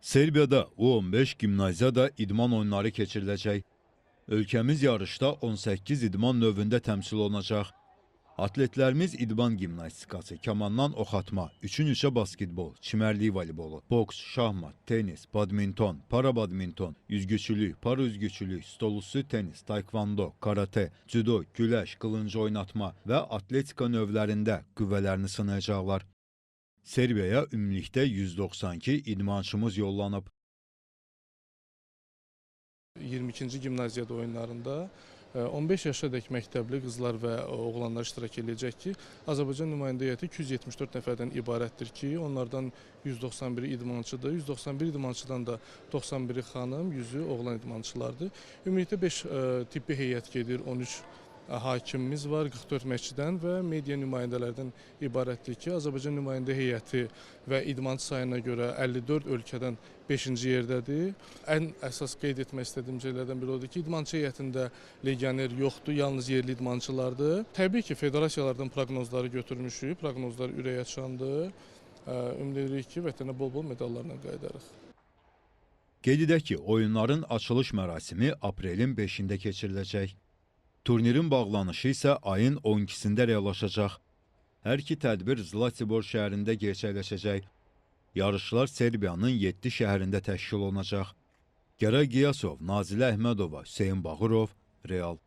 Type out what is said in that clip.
Serbiyada U15 gimnaziyada idman oyunları keçiriləcək. Ölkəmiz yarışda 18 idman növündə təmsil olunacaq. Atletlərimiz idman gimnastikası, kamandan ox atma, 3-ün 3-ə basketbol, çimərlik voleybolu, boks, şahmat, tenis, badminton, parabadminton, yüzgüçülük, paraüzgüçülük, stolüstü tenis, taekvondo, karate, cüdo, güləş, qılınc oynatma və atletika növlərində qüvvələrini sınayacaqlar. Serbiyaya ümumilikdə 192 idmançımız yollanıb. 22-ci gimnaziyada oyunlarında 15 yaşadək məktəbli qızlar və oğlanlar iştirak eləyəcək ki, Azərbaycan nümayəndə heyəti 274 nəfərdən ibarətdir ki, onlardan 191-i idmançıdır. 191 idmançıdan da 91-i xanım, 100-ü oğlan idmançılardır. Ümumilikdə 5 tibbi heyət gedir, 13 hakimimiz var, 44 məşqçidən və media nümayəndələrdən ibarətdir ki, Azərbaycan nümayəndə heyəti və idmançı sayına görə 54 ölkədən 5-ci yerdədir. Ən əsas qeyd etmək istədiyim şeylərdən biri odur ki, idmançı heyətində legioner yoxdur, yalnız yerli idmançılardır. Təbii ki, federasiyalardan proqnozları götürmüşük, proqnozlar ürək açandır. Ümid edirik ki, vətənə bol-bol medallarla qayıdarıq. Qeyd edək ki, oyunların açılış mərasimi aprelin 5-də keçiriləcək. Turnirin bağlanışı isə ayın 12-sində reallaşacaq. Hər iki tədbir Zlatibor şəhərində gerçəkləşəcək. Yarışlar Serbiyanın 7 şəhərində təşkil olunacaq. Gəray Qiyasov, Nazilə Əhmədova, Hüseyn Bağırov, Real.